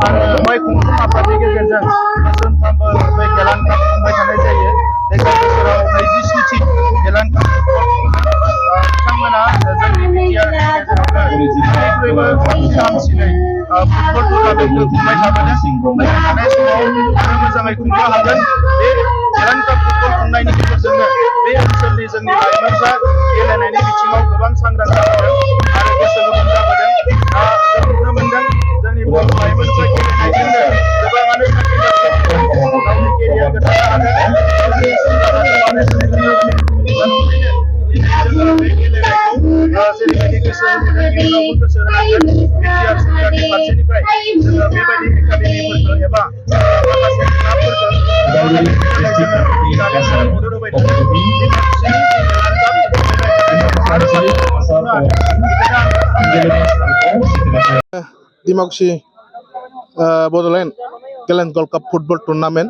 आरो मैखुन आफादनि गेजेरजों बोसोरफ्रोमबो बे गेलान काप खुंबाय थानाय जायो। देग्लाय बोसोराव 27थि गेलान काप बिथांमोना जोंनि बिटिआरनि गेजेरावनो बयनिख्रुइबो बांसिन हामसिनै फुटबल टुर्नामेन्टखौ खुंबाय थाबोदों। फैबाय थानाय समाव आरो मोजाङै खुंनो हागोन। बे गेलान काप फुटबल खुंनायनि गेजेरजोंनो बे ओनसोलनि जोंनि लाइमोनफ्रा गेलेनायनि बिथिङाव गोबां सांग्रां जाबोदों आरो गोसो गुदुं जाबोदों। जों नुनो मोनदों जोंनि बर' लाइमोनफ्रा गेलेनायजोंनो गोबाङानो साख्रि बाख्रि गावनि केरियार गोदानो हादों, गावनि सिन्था जोङो बे गेलेनायखौ जेरैबायदि गोसो होबोदों इयुनावबो गोसो होनांगोन। बिटिआर सरकारनि फारसेनिफ्राय जोङो बेबायदि एकाडेमिफोरखौ एबा माखासे क्लाबफोरखौ मदद होबाय थादों। दिमाकुसि बड'लेण्ड गेलेन गल्ड काप फुटबल टुर्नामेन्ट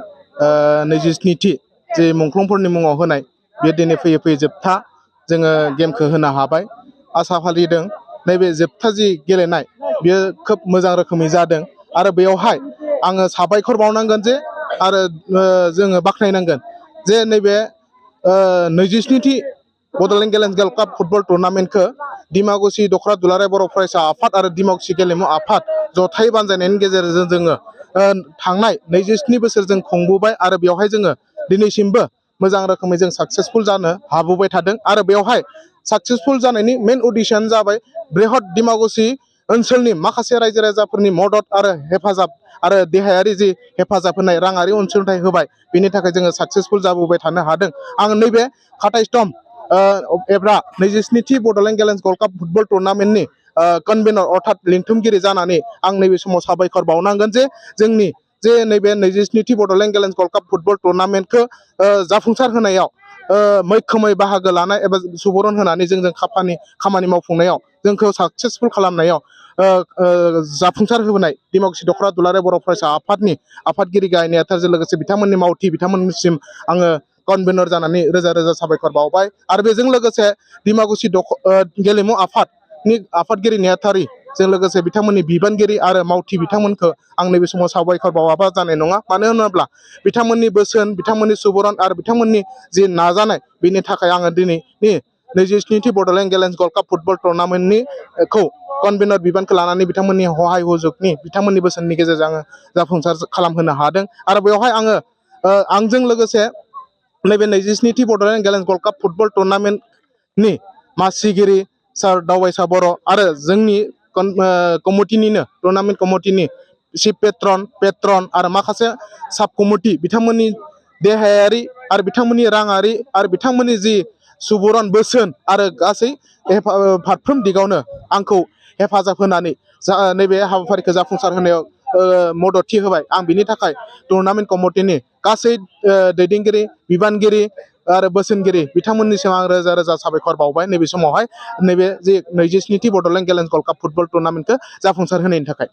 27थि जे मुंख्लंफोरनि मुङाव होनाय बे दिनै फैयै फैयै जोबथा जोङो गेमखौ होनो हाबाय। आसा फालिदों नैबे जोबथा जि गेलेनाय बेयो खोब मोजां रोखोमै जादों आरो बेयावहाय आङो साबायखर बावनांगोन जे आरो जोङो बाख्नायनांगोन जे नैबे 27थि बड'लेण्ड गेलेन गल्ड काप फुटबल टुर्नामेन्टखौ दिमाकुसि दख'रा दुलाराय बर' फरायसा आफाद आरो दिमाकुसि गेलेमु आफाद जथाय बानजायनायनि गेजेरजों जोङो थांनाय 27 बोसोर जों खुंबोबाय आरो बेवहाय जोङो दिनैसिमबो मोजां रोखोमै जों साक्सेसफुल जानो हाबोबाय थादों। आरो बेवहाय साक्सेसफुल जानायनि मेन उद्देश्यआनो जाबाय बृहत दिमाकुसि ओनसोलनि माखासे रायजो राजाफोरनि मदद आरो हेफाजाब आरो देहायारि जि हेफाजाब होनाय राङारि अनसुंथाइ होबाय बेनि थाखाय जोङो साक्सेसफुल जाबोबाय थानो हादों। आं नैबे 27 एबा 27थि बड'लेण्ड गेलेन गल्ड काप फुटबल टुर्नामेन्टनि कनभेनर अर्थात लिंथुमगिरि जानानै आं नैबे समाव साबायखर बावनांगोन जे जोंनि जे नैबे 27थि बड'लेण्ड गेलेन गल्ड काप फुटबल टुर्नामेन्टखौ जाफुंसार होनायाव मैखोमै बाहागो लानाय एबा सुबुरुन होनानै जोंजों खामानि मावफुंनायाव जोंखौ साक्सेसफुल खालामनायाव जाफुंसार होबोनाय दिमाकुसि दख'रा दुलाराय बर' फरायसा आफादनि आफादगिरि गाहाय नेहाथारजों लोगोसे बिथांमोननि मावथि बिथांमोननिसिम आङो कनभेनर जानानै रोजा रोजा साबायखर बावबाय। आरो बेजों लोगोसे दिमाकुसि गेलेमु आफादनि आफादगिरि नेहाथारिजों लोगोसे बिथांमोननि बिबानगिरि आरो मावथि बिथांमोनखौ आं नैबे समाव साबायखर बावाबा जानाय नङा। मानो होनोब्ला बिथांमोननि बोसोन बिथांमोननि सुबुरुन आरो बिथांमोननि जि नाजानाय बेनि थाखाय आङो दिनैनि 27थि बड'लेण्ड गेलेन गल्ड काप फुटबल टुर्नामेन्टनि कनभेनर बिबानखौ लानानै बिथांमोननि हहाय हुजुगनि बिथांमोननि बोसोननि गेजेरजों आङो जाफुंसार खालामहोनो हादों। आरो बेवहाय आङो आंजों लोगोसे नैबे 27थि बड'लेण्ड गेलेन गल्ड काप फुटबल टुर्नामेन्टनि मासिगिरि सार दावबायसा बर' आरो जोंनि कमिटिनिनो टुर्नामेन्ट कमिटिनि चिफ पेट्रन आरो माखासे साब कमिटि बिथांमोननि देहायारि आरो बिथांमोननि राङारि आरो बिथांमोननि जि सुबुरुन बोसोन आरो गासै फारफ्रोम दिगावनो आंखौ हेफाजाब होनानै नैबे हाबाफारिखौ जाफुंसार होनायाव मददथि होबाय। आं बिनि थाखाय टुर्नामेन्ट कमिटिनि गासै दैदेनगिरि बिबानगिरि आरो बोसोनगिरि बिथांमोननिसिम आं रोजा रोजा साबायखर बावबाय नैबे समावहाय नैबे जे 27थि बड'लेण्ड गेलेन गल्ड काप फुटबल टुर्नामेन्टखौ जाफुंसार होनायनि थाखाय।